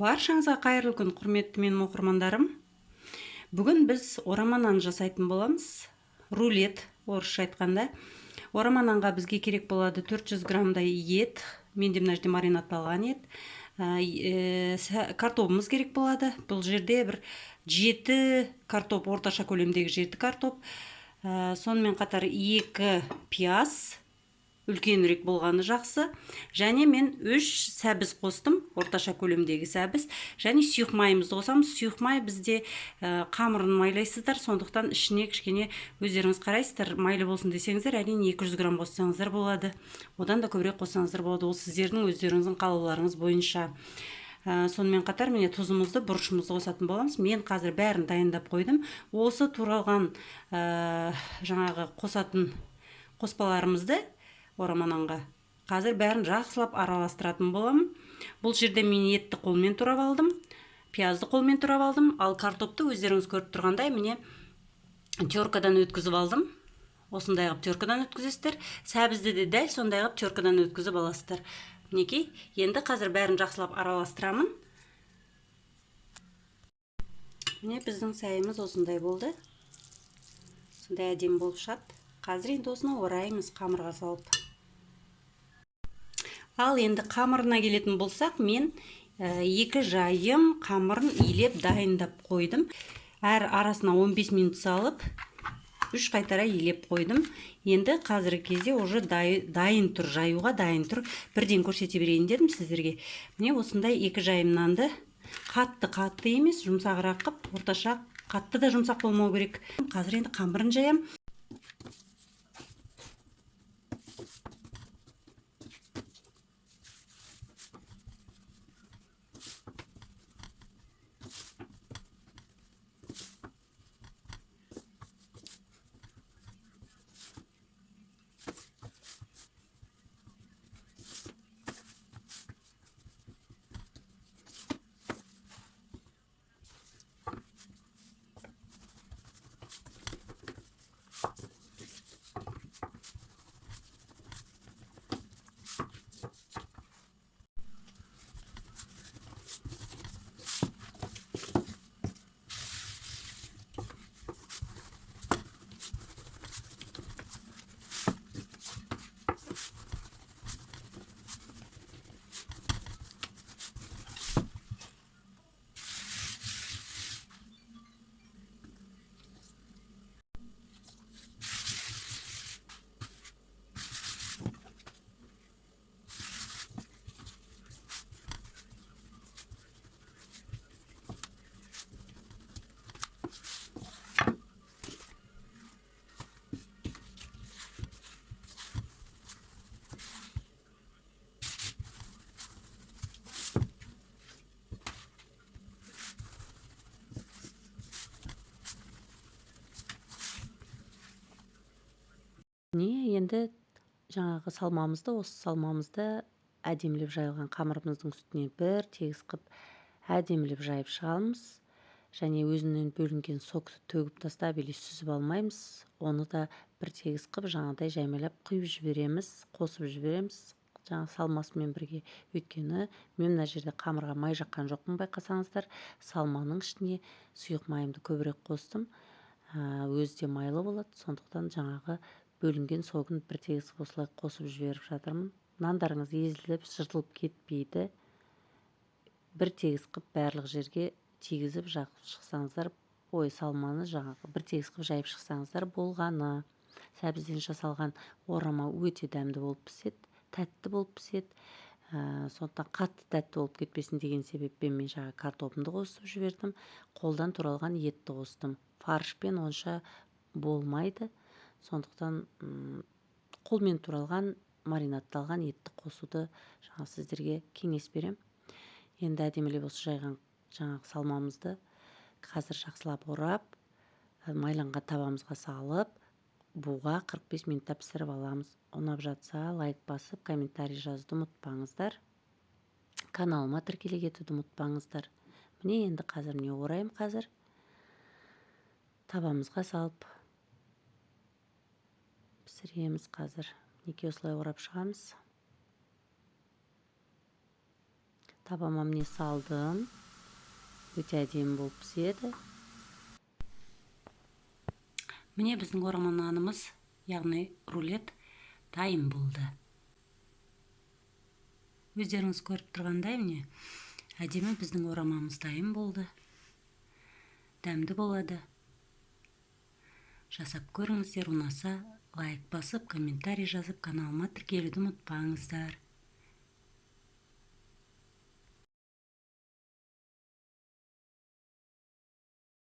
Баршаңызға қайырлы күн, құрметті менің оқырмандарым. Бүгін біз орама нан жасайтын боламыз. Рулет, орысша айтқанда. Орама нанға бізге керек болады 400 граммдай ет. Менде мына жерде маринадталған ет. Картобымыз керек болады. Бұл жерде бір 7 картоп, орташа көлемдегі 7 картоп. Сонымен қатар 2 пияз, үлкенірек болғаны жақсы. Және мен 3 сәбіз қостым, орташа көлемдегі сәбіз. Және сұйық майымызды қосамыз. Сұйық май бізде қамырын майлайсыздар, сондықтан ішіне кішкене өздеріңіз қарайсыздар, майлы болсын десеңіздер, әрине 200 грамм қоссаңыздар болады. Одан да көбірек қоссаңыздар болады. Ол сіздердің өздеріңіздің қалауларыңыз бойынша. Сонымен қатар міне тұзымызды, бұрышымызды қосатын боламыз. Мен қазір бәрін дайындап қойдым. Осы туралған, жаңағы қосатын қоспаларымызды орама нанға қазір бәрін жақсылап араластыратын боламын. Бұл жерде мен етті қолмен турап алдым, пиязды қолмен турап алдым, ал картопты өздеріңіз көріп тұрғандай міне теркадан өткізіп алдым. Осындай қылып теркадан өткізесіздер. Сәбізді де дәл сондай қылып теркадан өткізіп аласыздар. Мінекей, енді қазір бәрін жақсылап араластырамын. Міне біздің сәйіміз осындай болды. Сондай әдемі болып шығады. Қазір енді осыны ораймыз қамырға салып. Ал енді қамырына келетін болсақ, мен 2 жайым қамырын илеп дайындап қойдым. Әр арасына 15 минут салып, 3 қайтара илеп қойдым. Енді қазіргі кезде уже дайын тұр, жаюға дайын тұр. Бірден көрсете берейін дедім сіздерге. Міне осындай 2 жайым нанды қатты-қатты емес, жұмсағырақ қып, орташа, қатты да жұмсақ болмау керек. Қазір енді қамырын жаям. Міне енді жаңағы салмамызды, осы салмамызды әдемілеп жайылған қамырымыздың үстіне бір тегіс қып әдемілеп жайып шығамыз. Және өзінен бөлінген сокты төгіп тастап или сүзіп алмаймыз. Оны да бір тегіс қып жаңағыдай жаймалап құйып жібереміз, қосып жібереміз жаңа салмасымен бірге. Өйткені мен мына жерде қамырға май жаққан жоқпын, байқасаңыздар. Салманың ішіне сұйық майымды көбірек қостым. Өзі де майлы болады, сондықтан жаңағы бөлінген согын бір тегіс осылай қосып жіберіп жатырмын. Нандарыңыз езіліп, жыртылып кетпейді. Бір тегіс қып барлық жерге тигізіп жағып шықсаңыздар, ой, салманы жаңағы бір тегіс қып жайып шықсаңыздар болғаны. Сәбізден жасалған орама өте дәмді болып піседі, тәтті болып піседі. Сондықтан қатты тәтті болып кетпесін деген себеппен мен жаңа картобымды қосып жібердім. Қолдан туралған етті қостым. Фаршпен онша болмайды. Сондықтан, қолмен туралған, маринадталған етті қосуды жаңа сіздерге кеңес берем. Енді әдемілеп осы жайған жаңағы салмамызды қазір жақсылап орап, майланған табамызға салып, буға 45 минутта пісіріп аламыз. Ұнап жатса лайк басып, комментарий жазуды ұмытпаңыздар. Каналыма тіркеле кетуді ұмытпаңыздар. Міне енді қазір міне ораймын қазір. Табамызға салып пісіреміз қазір. Мінекей осылай орап шығамыз. Табама міне салдым. Өте әдемі болып піседі. Міне, біздің орама нанымыз, яғни рулет дайын болды. Өздеріңіз көріп тұрғандай, міне, әдемі біздің орамамыз дайын болды. Дәмді болады. Жасап көріңіздер. Ұнаса, лайк басып, комментарий жазып, каналыма тіркелуді ұмытпаңыздар.